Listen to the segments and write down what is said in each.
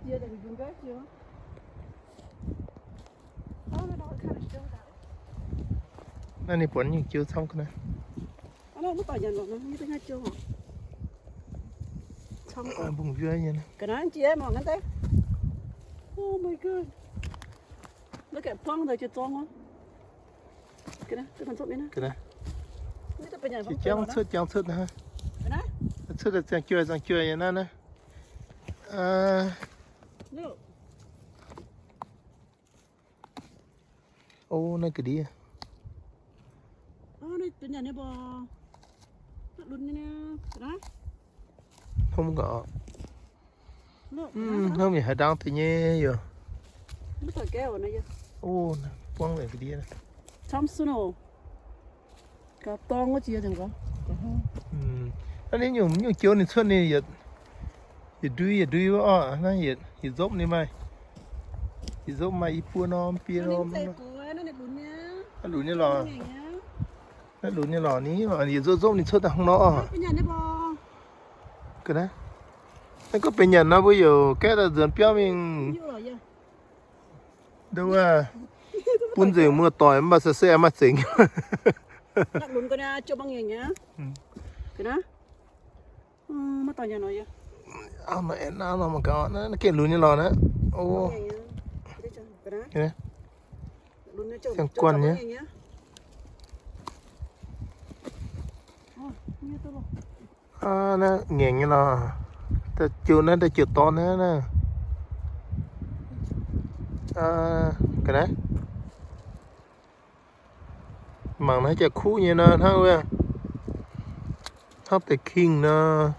Naaiv ninh buatc nyungc jiou camv ga'naaiv. Mbungh njuov nyei naaiv. Ga'naaiv, jangx cuotv, jangx cuotv naaiv. Cuotv ziangh juoh, ziangh juoh nyei naaiv naaiv. O, naaiv ga'ndiev. Hnomv ga'naaiv, hnomv mingh haaix ndangv deix nyei yaac. O, buangv ga'ndiev. Naaiv nyungc, nyungc jiou ninh cuotv ninh yietc ndui yietc ndui wuov orqc. Naaiv yietc nzopv ninh maaih, yietc nzopv maaih i buo norm, biei norm. Naaiv lunx nyei lorqc. Naaiv lunx nyei lorqc ni, yietc nzopv nzopv ninh cuotv daaih hnangv nor orqc. Ga'naaiv, naaiv gorngv benx nyanc nor mbuo yaac gaeqv daaih nzuonx biauv mingh. Nduov wuov, bun nzengc muoz-doic mv baac se se maaih zengc. Naaiv gengh lunx nyei lorqc naaiv. O, siang-guanh nyei. Naaiv ngaengc nyei lorqc. Da'jiouv naaiv, da'jiouv dorn naaiv. Ga'naaiv, mangc naaiv jaax-kuv nyei nor, hnangv wuov, hnangv deix king nor,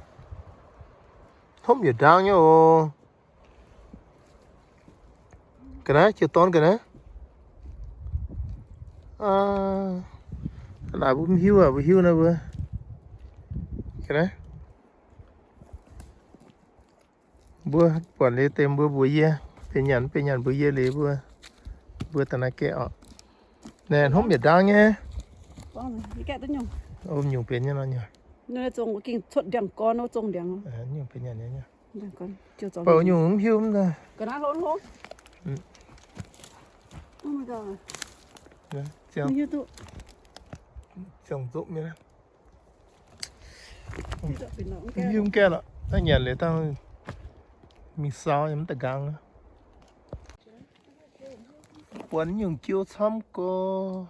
hnomv yietc ndaangv nyei oc. Ga'naaiv, jiouv dorn ga'naaiv. Laaix mbuo mv hiuv aqv, mbuo hiuv naaiv mbuo. Ga'naaiv, mbuo buatc liuz deix mbuo mbuox yie, benx nyanc benx nyanc mbuox yie liuz mbuo, mbuo daaih naaiv gaeqv oc. Naaiv hnomv yietc ndaangv nyei. O, nyungc benx nyei nor nyungc. Nyungc benx nyanc nyei. Bouh nyungc mv hiuv mv. Ziangh nzopv nyei. Mv hiuv mv gaengh lorqc, daaih nyanc liuz dangh mingh saau yaac mv da'nqaang. Buatc nyungc jiou camv gorx.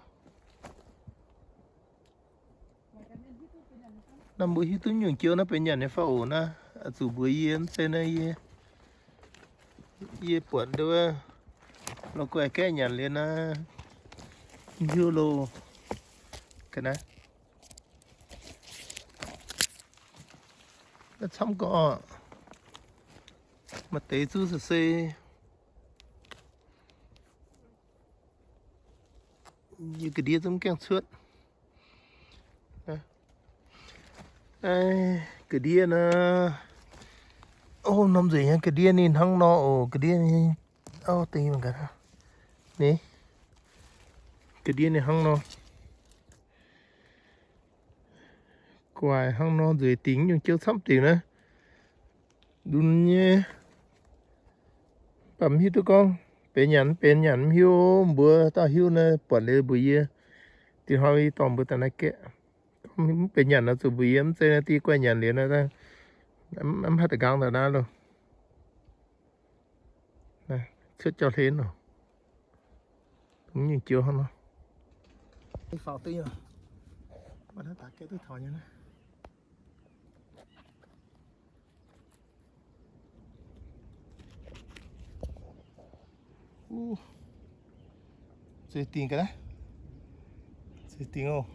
Naaiv mbuo hiuv duqv nyungc jiou naaiv benx nyanc nyei fai oc naaiv, zuqc mbuox yie mv zeiz naaiv yie, yie buatc nduov, lorz guaih gaeqv nyanc liuz naaiv, mv hiuv loh. Ga'naaiv, naaiv camv gorx, maaih deix zuqc se se. Yie ga'ndiev zungv gaengh cuotv. Ga'ndiev naaiv, o, norm nzueic nyei ga'ndiev ninh hnangv nor oc, ga'ndiev ninh, o, dingh mangc gaax, ni, ga'ndiev ninh hnangv nor. Guaix hnangv nor nzueic dingc nyungc jiou camv dingc naaiv. Lunx nyei, mv baac mv hiuv duqv gorngv benx nyanc mv benx nyanc mv hiuv. Mbuo dauh hiuv naaiv buatc liuz mbuox yie, dinh hnoi yie dorh mbuo daaih naaiv gaeqv. Gorngv mv benx nyanc nor zuqc mbuox yie, mv zeiz naaiv deix guaih nyanc liuz naaiv, mv haih da'nqaang daaih naaiv loh. Cuotv jauv-hlen oc. Dongh nyungc jiou hnangv nor. Faaux duqv nyei. Mv baac naaiv daaih gaeqv duqv taux nyei naaiv. Zueiz dingc ga'naaiv. Zueiz dingc oc.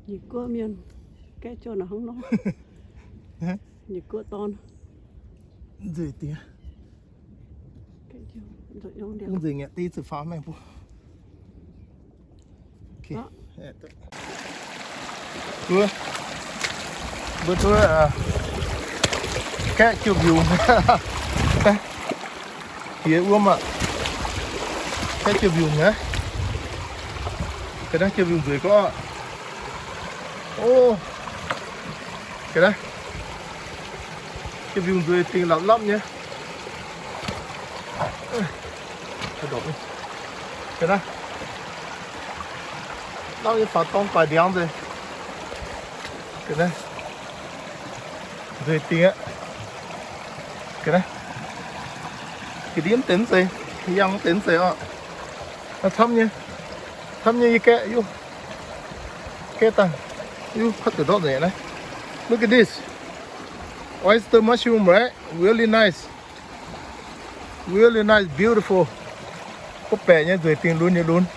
Nyic guoqv mienh gaeqv jiouv naaic hnangv nor. Nyic guoqv dorn. Nzueic diex. Nzueic ngaeqv deix zuqc faaux maengx buo. Mbuo, mbuo duqv, Kaeqv jiouv mbiungc. Diex wuom aqv. Kaeqv jiouv mbiungc aqv. Ga'naaiv jiouv mbiungc nzueic gorqv. O, ga'naaiv jiouv mbiungc nzueic dingh lapv-lapv nyei. Ga'naaiv lapv nyei faaux dorng guaix ndiangx nzengc. Ga'naaiv nzueic dingh aqv. Ga'naaiv ga'ndiev mv deix mv zeiz, yangh mv deix mv zeiz oc. Camv nyei, camv nyei yie gaeqv, yie gaeqv daaih, yie kuotv deix ndortv nzengc naaiv. Look at this. Oyster mushroom, right? Really nice. Really nice, beautiful. Kuv baeqc nyei nzueic dingh lunx nyei lunx.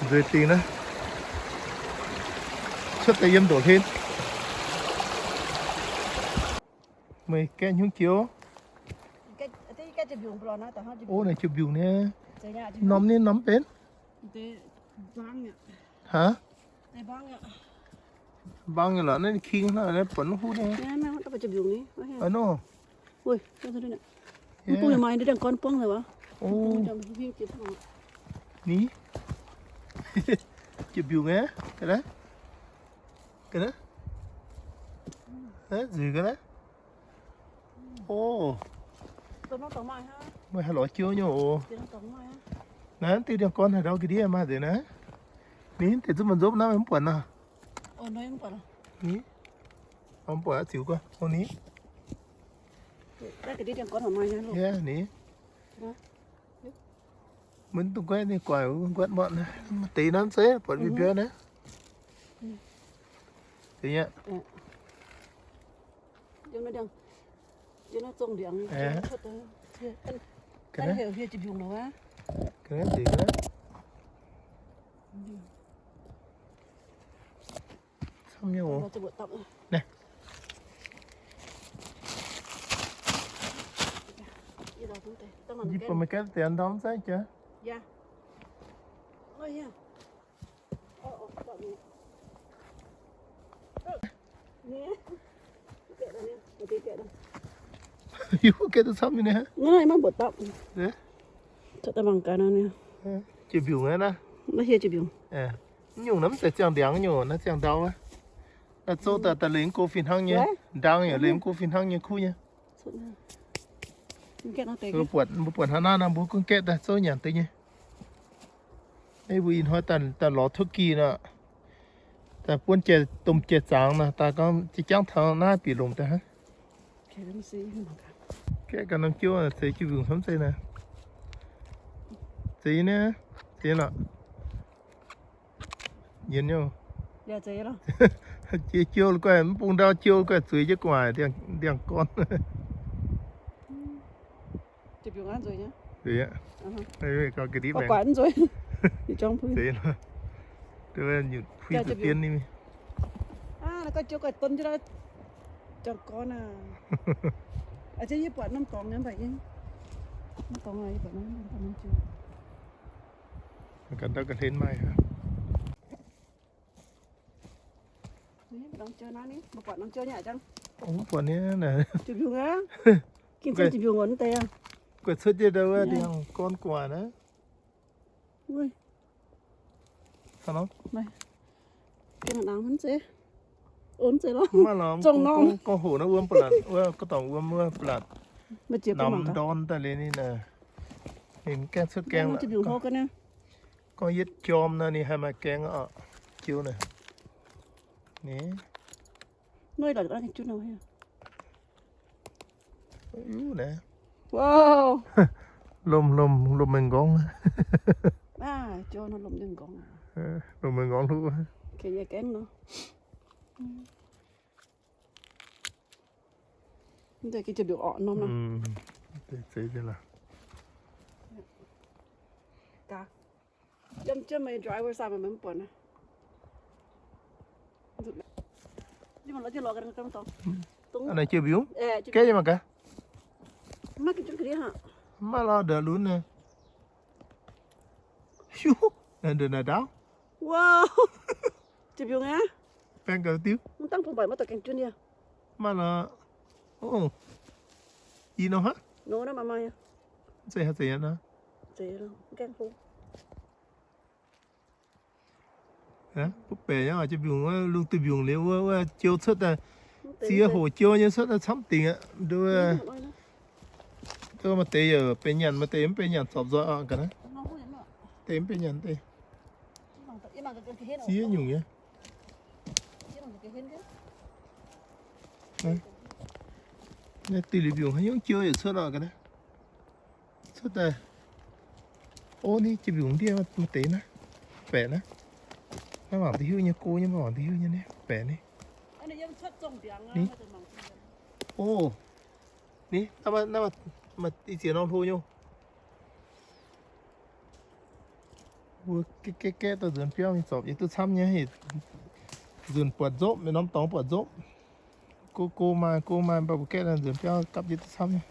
Nzueic dingh naaiv. Cuotv daaih yiem ndongc hlen. Meih gaeqv hnyouv jiex. O, naaic jiouv mbiungc nyei. Norm nyei norm benx. Haa? Mbang nyei lorqc, naaiv king naaiv, naaiv buonc huv nyei. Aa, nor. Ni? Jiouv mbiungc nyei, ga'naaiv. Ga'naaiv. Nzueic ga'naaiv. O, meih haih lorz jiouv nyei oc. Naaiv diuh ndiangx-gorn haaix ndau ga'ndiev maaih nzengc naaiv. Ni, deix zuqv maaih nzopv naaiv mv buatc nor. Ni, mv buatc ziux guanh. O, ni. Ni, mv dungx guaix ninh guaix wuov nquatv mortv naaiv, deix naaiv zeiz buatc mbiauz naaiv. Deix nyei. Camv nyei oc. Naaiv. Yie bun meih gaeqv deix ndau mv zeiz jaax. Yie gaeqv duqv camv nyei. Jiouv mbiungc naaiv. Mv nyungc naaiv mv zeiz ziangh ndiangx nyungc, naaiv ziangh ndau wuov. Naaiv zouv daaih daaih leih mv go fih hnangv nyei, ndaang yaac leih mv go fih hnangv nyei, kuv nyei. Mbuo buatc, mbuo buatc hnangv naaiv nor, mbuo gunv gaeqv daaih zouv nyanc deix nyei. Naaiv mbuo ih hnoi daaih lorz turkey nor, daaih buonv jai, domh jai zangx nor, daaih gorngv jiex jangv taux naaiv bieqc lomc daaih hnangv. Gaeqv ganh norm jiouv, zeiz jiouv mbiungc camv zeiz naaiv. Zeiz nyei, zeiz lorqc. Yienx nyei. Jiex jiouv guaih, mv bung ndau jiouv guaih zueiz jienv gu'nguaaic ndiangx-gorn. Zeiz aqv. Ga'ndiev maengx. Zeiz nyutc puix zuqc dien ninh. Ndiangx-gorn aac. Yie buatc norm dorngx nyei, mv baac yie, norm dorngx aac, yie buatc norm, norm jiouv. Ganh ndau ga'hlen maaih. Mbuo buatc norm jiouv nyei aqv. Mv buatc nyei naaic. Jiouv mbiungc aqv. Gengh ziouc jiouv mbiungc wuonx deix aqv. Guaih cuotv jienv ndau wuov ndiangx-gorn gu'nguaaic naaiv. Mv maaih lorqc, gorngv hoc naaiv wuom ba'latc, wuov gorngv dorngc wuom wuov ba'latc. Namx ndorn daaih liuz ninh, ninh gaengh cuotv gaengh lorqc. Gorngv yietv jorm nor ninh haih maaih gaengh oc, jiouv naaic. Ni. Lomh, lomh, lomh mengh nqorngv. Lomh mengh nqorngv hluv. Naaiv jiouv mbiungc? Gaeqv nyei mangc gaax. Mv maaih lorqc, ndongc lunx naaiv. Hiuv, ndongc naaiv ndaauv. Jiouv mbiungc aqv. Baeng gauh diuv. Mv dangh bung mbaih maiv dorh gaeng junv yie. Maaih lorqc. Ov. Ih nor haic. Nor naaiv maaih maaih. Zeiz haaix zeiz nor? Zeiz nor, mv gaengh hlo. Butv baeqc nyei oc, jiex mbiungc wuov, lungh duih mbiungc liuz wuov, wuov jiou cuotv daaih, ziex hoc jiou nyei cuotv daaih camv dingc aqv. Nduov, maaih deix yaac benx nyanc, maaih deix mv benx nyanc, zorpc nzoih oc ga'naaiv. Deix mv benx nyanc deix. Ziex nyungc nyei. Naaiv duih liuz mbiungc haaix nyungc jiou yaac cuotv oc ga'naaiv. Cuotv daaih. Ov, ni jiex mbiungc ndiev maaih deix naaiv. Baeqc naaiv. Naaiv mangc duqv hiuv nyei, go nyei, mangc duqv hiuv nyei ni, baeqc ni. Ni. Ov. Ni, naaiv maaih, maaih ih ziex norm hlo nyei. Wuov gaeqv gaeqv gaeqv daaih nzuonx biauv mingh zorpc yie duqv camv nyei. Nzunc buatc nzopv, norm dorngx buatc nzopv. Go, go maaih, go maaih, mv baac mbuo gaeqv daaih nzuonx biauv gapv yie duqv camv nyei.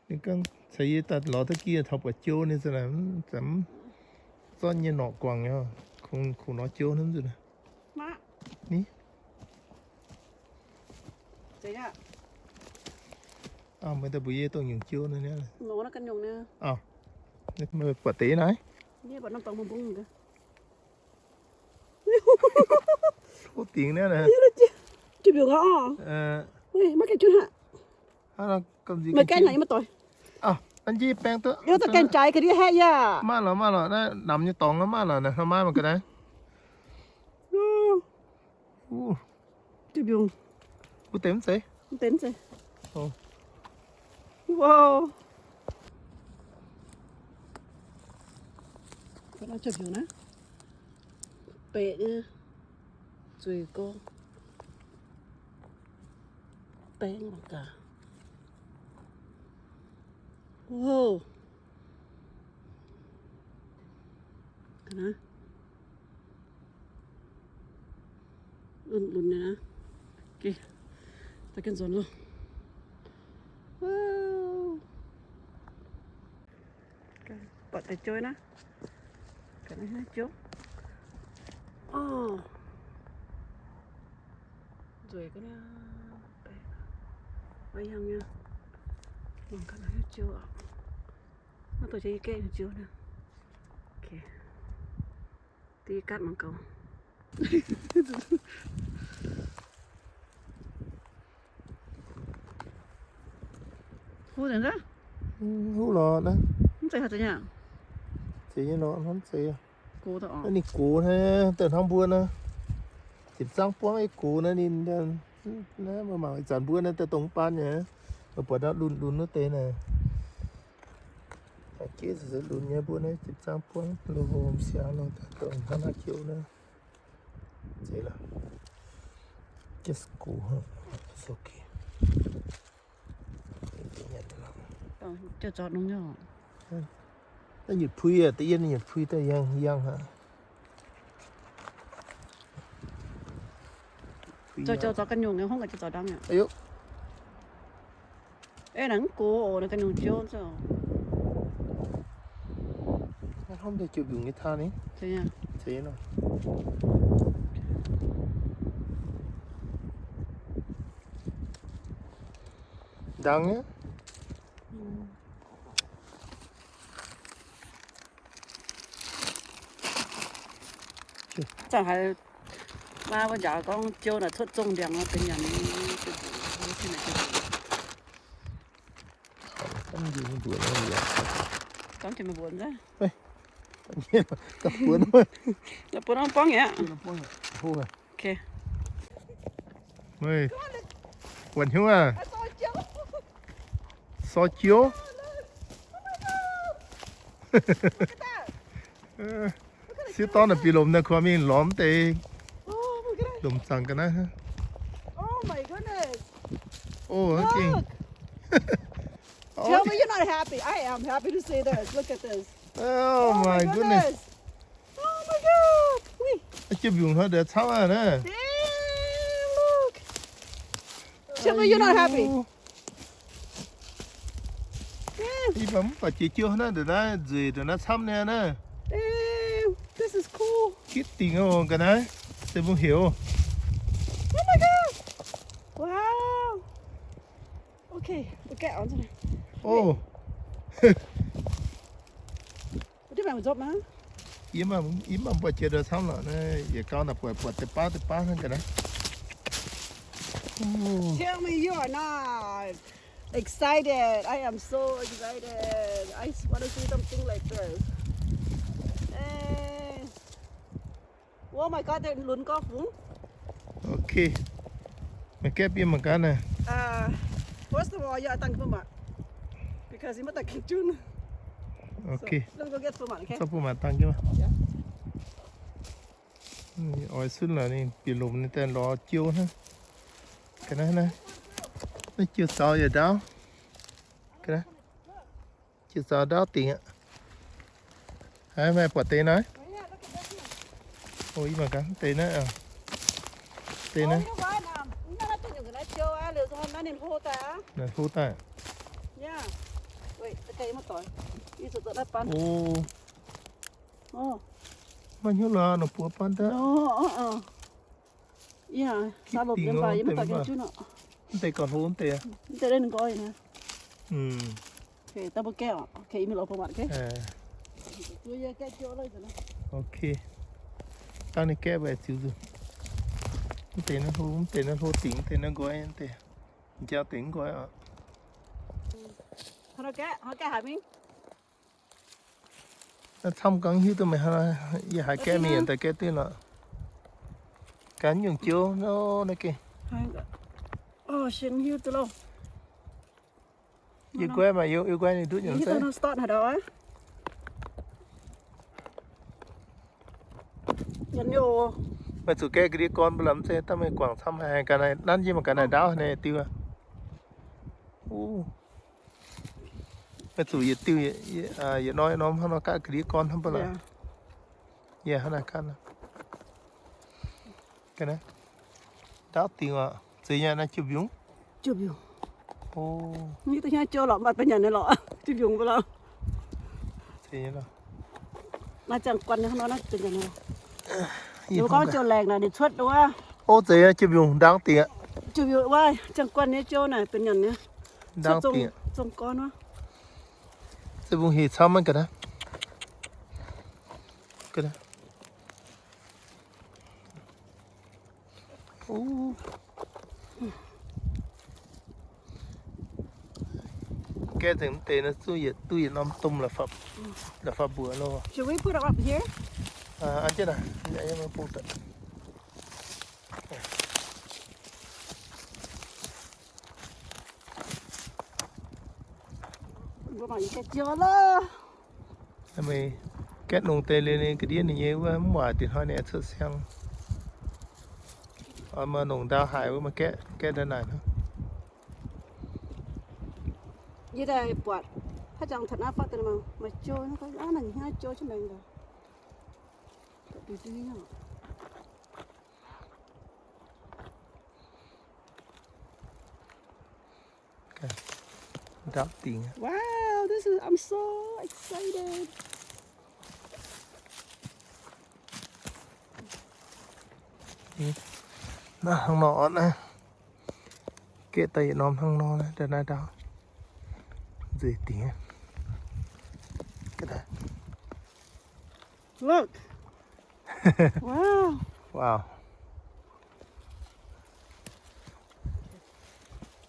Ninh gorngv caux yie daaih lorz turkey taux buatc jiou ninh ziouc, mv, zorqv nyei norqc guangc nyei, kungx, kungx nor jiou hnamv nzunc. Ni. Meih daaih mbuox yie dongh nyungc jiou naaiv. Meih buatc deix naaiv. Hlo dingc naaiv. Meih gaengh haic, yie maiv doix. An jiv baeng duqv. Yie maiv doix gaengh jaaix ga'ndiev haeqv yaac. Maaih lorqc, maaih lorqc, naaiv namx nyei dorngx maaih lorqc, naaiv maaih mangc gaax naaiv. Wuov deix mv zeiz. Mv deix mv zeiz. Wow. Baeqc nyei, zueiz gorngv baeng mangc gaax. Wow. Ga'naaiv. Lunx lunx nyei naaiv. Geh, daaih gengh nzuonx loh. Buatc deix jiou naaiv. Ga'naaiv jiou. Orv. Nzueic ga'naaiv. Maiv yangh nyei. Mangc ga'naaiv jiou aqv. Maiv dongh jiex yie gaeqv nyei jiou naaiv. Da'yietv gaatv mangc gaax. Huv nzengc aqv. Huv lorqc naaiv. Mv zeiz haaix zeiz nyei. Zeiz nyei lorqc, mv zeiz. Naaiv ninh gox naaiv, daaih hnangv mbuo naaiv. Ziepc zangv buangv yie gox naaiv ninh, naaiv mbuo mangc ih zanc mbuo naaiv daaih dongh mv baan nyei. Mbuo buatc naaiv lunx lunx wuov deix naaiv. Aa, geh se lunx nyei mbuo naaiv ziepc zangv buangv loh, siangx loh, daaih dongh hnangv naaiv joux naaiv. Zeiz lorqc. Just go, it's okay. Naaiv nyutc pui aqv, da'yietv nyutc pui daaih yangh, yangh aqv. Zoux, zoux ga'nyungc nyei hungv, zoux ndangv aqv. Ei, naaiv mv gox oc, naaiv ga'nyungc jiou zoux. Hnamv deix jiu-mbiungc nyei taan ni. Zeiz nor. Ndangx nyei. Zanc haiz maa mbuo njaaux gorngv jiou naaic cuotv zong ndiangx nor, benx nyanc. Gorngv jiex meih mbuox nzengc. Buonc, buonc norm buangv aqv. Meih, buonc hnyouv aqv. Sou jiou. Sieqv dorn naaic bieqc lomc naaic, kuv mingh lorz deix lomc zaangc ga'naaiv. Oh my goodness. Oh, gengh. Tell me you're not happy. I am happy to see this. Look at this. Oh my goodness. Oh my God. Ui. Jiu-mbiungc hnoi deix camv aqv naaiv. Damn, look. Tell me you're not happy. Yie mv baac mv baac jiex jiouv naaiv, ndongc naaiv nzueic, ndongc naaiv camv niaa naaiv. Damn, this is cool. Gitv dingc oc, ga'naaiv. Se mbuo heuc. Oh my God. Wow. Okay, mbuo gaeqv oc. Oh. Mbuo duqv mangc nzopv aqv. Yie mv baac, yie mv baac mbuo jiex ndongc camv lorqc naaiv, yietc gau naaic buatc, buatc deix baav deix baav hnangv ga'naaiv. Tell me you are not excited. I am so excited. I want to see something like this. Eh. Oh my God, lunx gorngv fungx. Okay. Meih gaeqv bun mangc gaax naaic. Uh, first of all, yie oix dangh bun mangc. Because yie maiv daaih gengh junv. Okay. Let's go get bun mangc, okay? Zorqv bun mangc dangh jienv. Yeah. Oix sunv lorqc, ninh bieqc lomc ninh daaih lorz jiouv hnangv. Ga'naaiv naaiv, naaiv jiouv zaux yietc ndaauv. Ga'naaiv. Jiez zaux ndaauv dingc aqv. Haiz meih buatc deix naaiv? O, yie mangc gaax deix naaiv. Deix naaiv. Naaiv hlo daaih. O, maiv hnyouv lorqc, nor buoz baan daaih. Mv deix gauh hlo mv deix. Ok. Dangh ninh gaeqv mbaih ziux nzunc. Mv deix naaiv hlo, mv deix naaiv hlo dingc, mv deix naaiv nqoi, mv deix njaaux dingc nqoi oc. Naaiv camv ga'hiuv duqv meih, yie haiz gaeqv mingh daaih gaeqv duqv lorqc. Ganh nyungc jiouv nor naaiv gengh. Yie guaiv maaih yie guaiv ninh duqv nyungc zeiv. Meih zuqc gaeqv ga'ndiev gorn mv baac mv zeiz daaih meih guangc camv haic, ga'naaiv nanv yie mangc ga'naaiv ndaauv naaiv diuh. Meih zuqc yietc diuh, yietc norm norm hnangv nor gaeqv ga'ndiev gorn hnangv baac lorqc. Yie hnangv naaiv gaeqv. Ndaauv dingc oc. Zeiz nyei naaiv jiu mbiungc. Jiu mbiungc. O. Mv duqv hiuv jiu lorqc, maaih deix nyanc nyei lorqc. Jiu mbiungc mbuo lorqc. Zeiz nyei lorqc. Naaiv ziangh guanh nyei hnangv nor naaiv deix nyanc nyei lorqc. Ninh gorngv jiu laengc naaic ninh cuotv wuov. O, zeiz nyei jiu mbiungc ndaauv dingc aqv. Jiu mbiungc wuov, ziangh guanh nyei jiu naaic benx nyanc nyei. Ndaauv dingc aqv. Zong gorn wuov. Se mbuo hec camv maiv ga'naaiv. Gaeqv nzengc mv deix naaiv zuqc yietc duqv yietc norm domh la'fapv mbuoqc loh. Should we put it up here? An jienv naaic, bung daaih. Meih gaeqv nongx deix liuz ninh ga'ndiev ninh nyei wuov mv waaic dingc hnoi ninh cuotv siang. Oix maaih nongc ndau haic wuov meih gaeqv, gaeqv ndau naaic hnangv. Yie daaih buatc haaix jangx taux naaiv fatv deix maaih, maaih jou, naaiv hnyangx jou jienv maengx daaih. Ndaauv dingc. Wow, this is, I'm so excited. Naaiv hnangv nor naaiv. Gaeqv daaih yietc norm hnangv nor naaiv, naaiv ndaauv. Nzueic dingc. Look. Wow. Wow.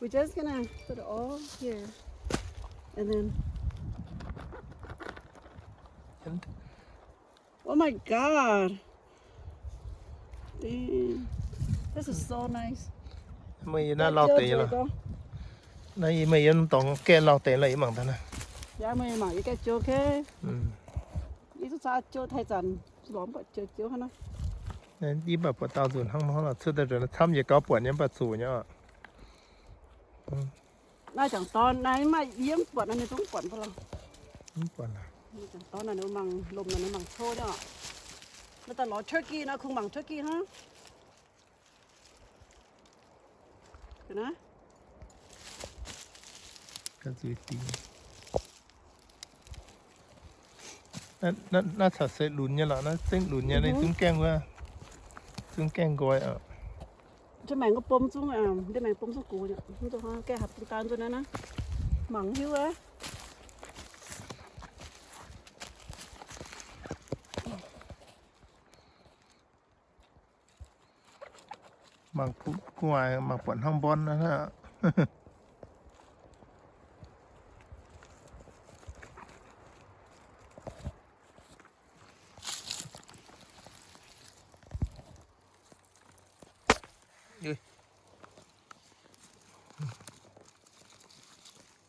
We're just gonna put it all here. And then, oh my God. Damn. This is so nice. Meih yiem naaiv lauh deix lorqc. Naaiv meih yiem dorngx gaeqv lauh deix lorqc, yie mangc daaih naaiv. Yie mangc yie gaeqv jiouv, okay? Yie zuqc caa jiouv taaih zanc, lorz mv buatc jiouv jiouv hnangv naaiv. Yie mv baac buatc dauh nzunc hnangv nor lorqc, cuotv daaih nzuonx camv yietc gauh buatc nyei mv baac zuqc nyei oc. Naaiv jangc dorn naaiv maaih yie mv buatc naaiv, ninh zungv buatc mv baac lorqc. Mv buatc lorqc. Jangc dorn naaiv ninh mangc lomc naaic, ninh mangc cou nyei oc. Naaiv daaih lorz turkey nor kungx mangc turkey hnangv. Ga'naaiv. Naaiv, naaiv, naaiv caux se lunx nyei lorqc, naaiv zengv lunx nyei, ninh zungv gaengh wuov, zungv gaengh nqoi oc. Ndiev maengx bom zungv, ndiev maengx bom zungv gox, gaengh hapv dungx daan nzunc naaiv naaiv. Mangc hiuv aqv. Mangc gu'nguaaic, mangc buatc hnangv mborn aqv.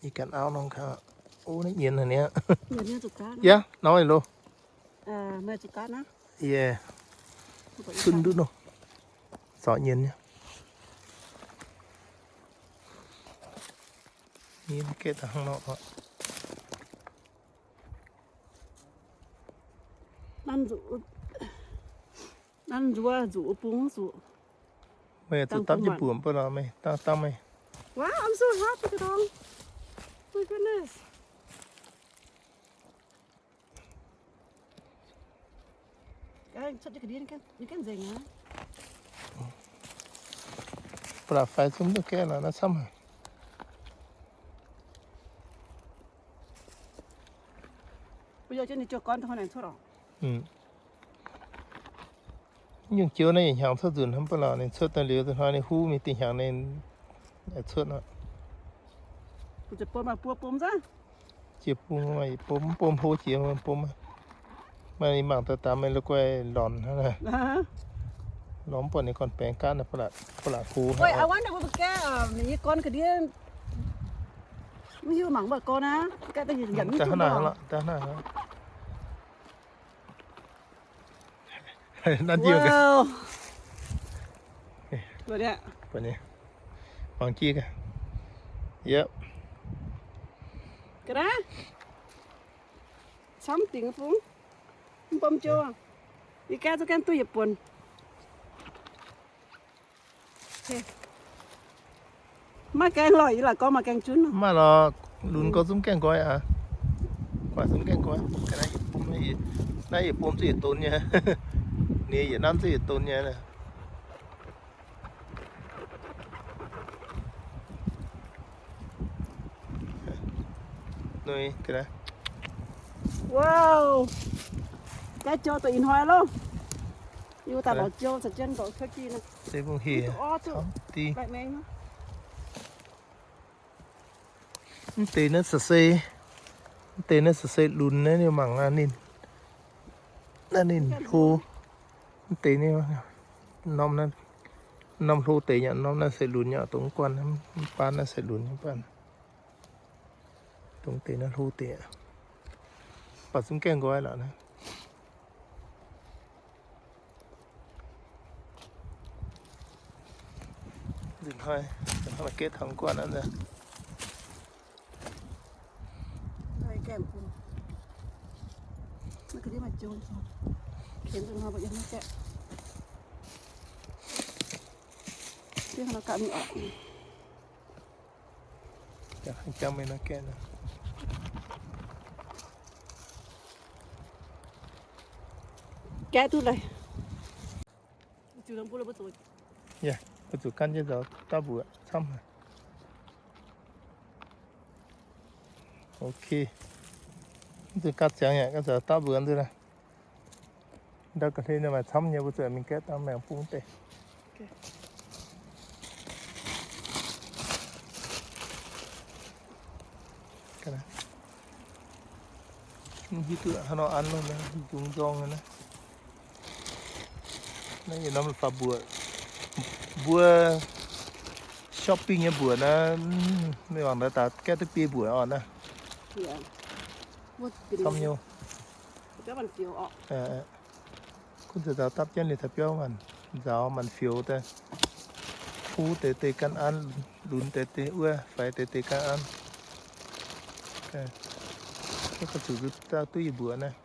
Ih ganh auv nor, o, naaiv nyienz haic niaa. Yaac nor loh. Yie cun duqv nor, zorc nyienz nyei. Nyienz gaeqv daaih hnangv nor. Nanv nzuqc, nanv nzuqc, nzuqc bung zuqc. Meih zuqc dapv jienv buoc mv baac lorqc, meih dangh dangh meih. Wow, I'm so happy, Kadong. My goodness. Ba'laqc faix zungv duqv gaeqv lorqc, naaiv camv haic. Nyungc jiouv naaiv yietc hnyangx cuotv nzunc hnangv ba'laqc, ninh cuotv daaih liuz, hnoi ninh huv mingh dih hnyangx ninh cuotv aqv. Jiex bung, bung, bung hlo jiex bung. Maaih mangc daaih daaih meih la'guaih lornc hnangv. Lornc mv buatc ninh gorn-baengx gaatv, ba'laqc hlo hnangv. Mv hiuv mangc mbuo gorn aqv. Daaih hnangv naaiv, daaih hnangv naaiv. Nanv jienv gaax. Mangc jienv gaax. Yep. Camv dingc fungx. Mv bom jiouv. Yie gaeqv duqv gaengh duqv yietc buonc. Maiv gaengh lorqc, yie la'gorngv maaih gaengh junv. Mv maaih lorqc, lunx gorx zungv gaengh nqoi aqv. Guaax zungv gaengh nqoi. Ga'naaiv yietc bom, naaiv yietc bom zuqc yietc donx nyei. Ninh yietc nanv zuqc yietc donx nyei. Wow. Gaeqv jiouv dongh ih hnoi loh. Yie daaih lorz jiouv caux jienv nqorngv cuotv jih naaiv. Mv deix naaiv se, mv deix naaiv se lunx naaiv, ninh mangc ninh, naaiv ninh hlo. Mv deix norm, norm hlo deix nyei, norm naaiv se lunx nyei, dongh mv guanh, mv baan naaiv se lunx nyei baan. Dongh deix naaiv hlo deix, baac zungv gaengh nqoi lorqc naaiv. Nzunc hnoi, nzunc hnoi maaih gaeqv taux guanh aqv. Gaeqv duqv leiz. Yaac, mbuo zuqc gan jienv nzauc dapv mbuoqc camv haic. Ok. Mv zeiz gapv ziangx yaac gan nzauc dapv mbuoqc nzunc naaiv. Ndau ga'hlen maaih camv nyei, mbuo zuqc mingh gaeqv dangh maengx bung deix. Mv hiuv duqv haaix nor an loh, nzung nzorng naaiv. Naaiv yietc norm faaux mbuoqc, mbuo shopping nyei mbuoqc naaiv, mv mangc daaih gaeqv duqv biei mbuoqc orqc naaiv. Camv nyei. Gunv nzauc dapv jienv liuz taux biauv maanc nzaaux maanc fioux daaih. Huv deix deix ganh an, lunx deix deix wuov, faix deix deix ganh an. Zuqc duqv yie mbuoqc naaiv.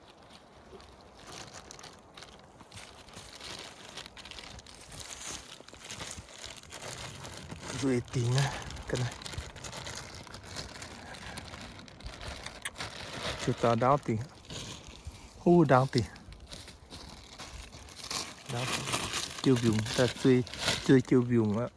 Nzuih dingc naaiv, ga'naaiv. Zuqc daux ndaauv dingc. Huv ndaangc deix, ndaangc deix jiu mbiungc, daaih zuei, zuei jiu mbiungc aqv.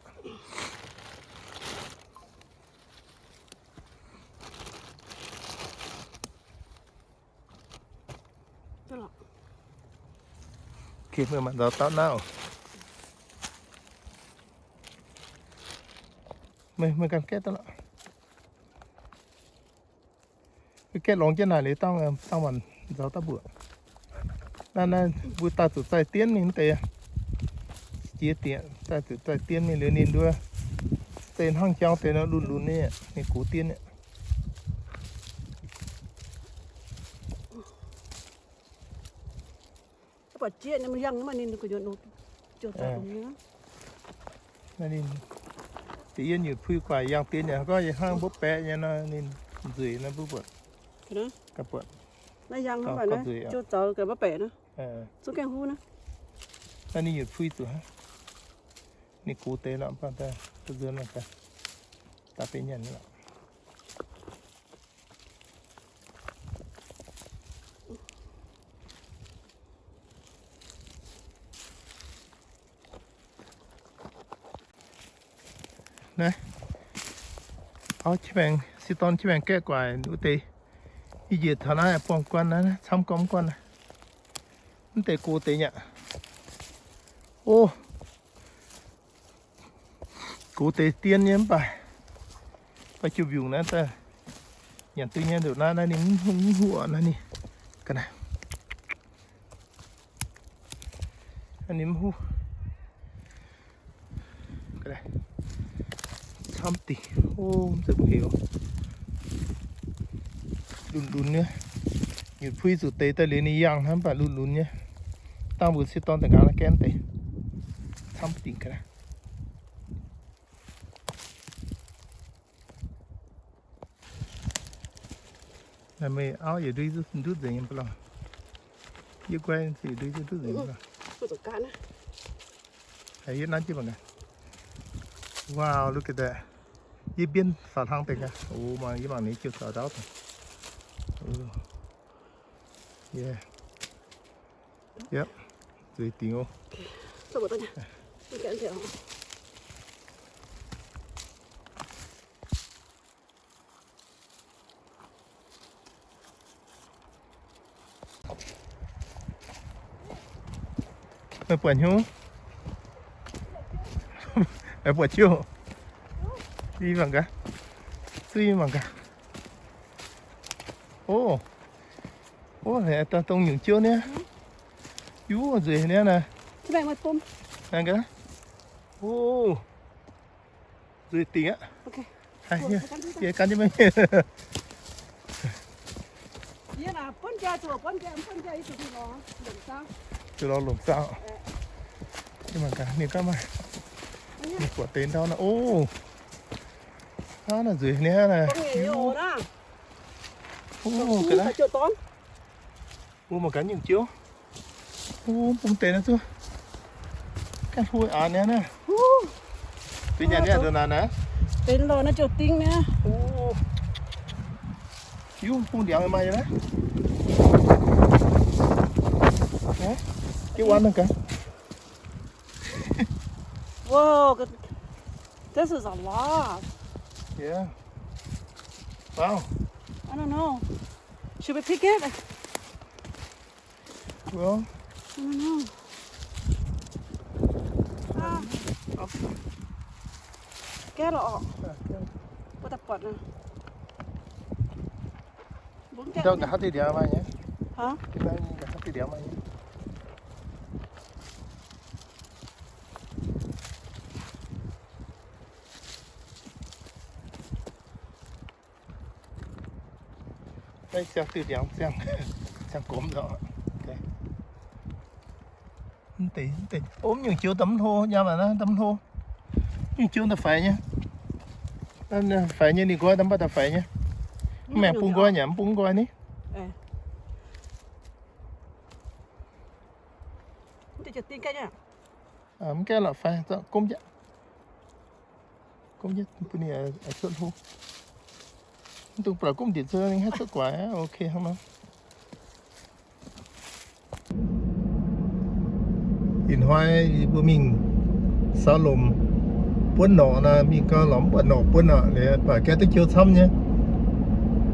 Okay, meih mangc nzauh dauh naaiv oc. Meih, meih ganh gaeqv daaih lorqc. Gaeqv longx jienv naaic liuz dangh, dangh maanc nzauh dauh mbuoqc. Naaiv, naaiv mbuo daaih zuqc zaih dien mingh mv deix. Jiex dieqc daaih zuqc zaih dien mingh liuz ninh nduov, deix hnangv jangv deix nor lunx lunx nyei, ninh gox dien nyei. Naaiv ninh da'yietv nyutc puix guaax yangh dien yaac gorngv hnangv mbuo baeqc nyei nor, ninh nzueic nor mbuo buatc. Ga'buatc. Naaiv ninh nyutc puix zuqc hnangv. Ninh gox deix nor, da'nzuonx daaih deix nyanc nyei lorqc. Naaiv, auv, maengx, si dorn, maengx gaeqv guaax wuov deix. Yie njiec taux naaiv buangh guanh naaiv, camv gormx guanh naaiv. Mv deix gox deix nyei aqv. O, gox deix dien nyei mv baac, baac jiu mbiungc naaiv daaih nyanc duqv nyei nduqc naaiv, naaiv ninh mv huoqc naaiv ninh. Ga'naaiv, naaiv ninh mv huv. Camv dingc, o, mv zeiz mbuo heuc. Lunx lunx nyei. Nyutc puix zuqc deix daaih liuz ninh yangh hnangv, mv baac lunx lunx nyei. Dangh mbuo si dorn daaih nqaang naaiv gaeqv deix. Camv dingc ga'naaiv. Naaiv meih auv yietc ndutv nzengc nyei mv baac lorqc. Yie guai zic ndutv nzengc mv baac. Haiz yie nanv jienv mangc gaax. Wow, look at that. Yie mbienv faaux hlang deix gaax. O, mangc yie mangc ninh jiu zaux ndaauv deix. Yie, yep, zueiz dingc oc. Meih buatc hnyouv? Meih buatc jiouv? Yie mangc gaax. Zuov yie mangc gaax. O, o, dongh nyungc jiouv niaa. Yie nzueic niaa naaiv. Naaiv gaax. O, nzueic dingc aqv. Yie gan jienv meih. Zuqc lorz lomc saauv. Yie mangc gaax ninh gaax maaih, ninh buatc deix ndau naaiv. O, hnangv naaiv nzueic niaa naaiv. O, ga'naaiv. Mbuo mangc gaax nyungc jiouv. O, bung deix naaiv zuqv. Ganh hlo aqc niaa naaiv. Deix nyanc niaa ndoh naaic naaiv. Deix lorh naaiv jiouv dingv niaa. O, yie bung ndiangx maaih nyei naaiv. Jiouv wuov naaiv gaax. Whoa, this is a lot. Yeah. Wow. I don't know. Should we pick it? Well, I don't know. Ah. Okay. Gaeqv lorqc. Yeah, gaeqv. Mbuo daaih buatc nor. Mbuo gaeqv nqa'haav diuh ndiangx maaih nyei. Haaix? Nqa'haav diuh ndiangx maaih nyei. Naaiv ziangh diuh ndiangx ziangh, ziangh gormx nzengc. Mv deix, mv deix, o, nyungc jiouv da'mv hlo, nyaam aqv naaiv da'mv hlo. Nyungc jiouv da'faix nyei. Faix nyei ninh nqoi da'mv baac da'faix nyei. Mv maengx bung nqoi nyei, mv bung nqoi ni. Mv gaengh lorqc, faix, gomv jienv. Gomv jienv bun ninh cuotv hlo. Mv dungx baac gomv ndieqc cuotv, haih cuotv guaax, ok hnangv nor. Ih hnoi mbuo mingh sau lomc buonv norqc nor, mingh gau lorz mv buatc norqc buonv aqv. Liuz baac gaeqv duqv jou camv nyei.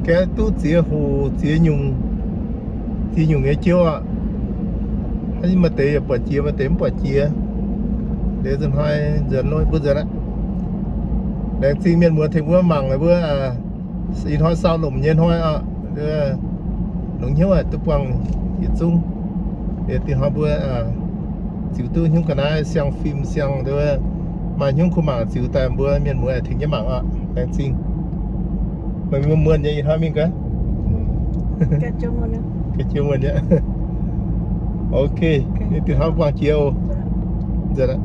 Gaeqv duqv ziex hoc, ziex nyungc, ziex nyungc nyei jou aqv. Hnangv maaih deix yaac buatc jiex, maaih deix mv buatc jiex. Liuz nzunc hnoi nzuonx lov mbuo nzuonx aqv. Laengz zingh mienh muoz tengx mbuo mangc mbuo ih hnoi sau lomc nyei hnoi aqv. Longx hnyouv duqv buangh yietc zungv. Liuz dinh hnoi mbuo ziux duqv hnyouv ga'naaiv siang-fim siang, maaih hnyouv kuh mangc ziux daaih mbuo mienh muoz tengx jienv mangc aqv. Laengz zingh. Meih mbuo muonh nyei ih hnoi mingh gaax? Ga'jiex muonh nyei. Ok, dinh hnoi buangh jiex oc. Nzuonx aqv.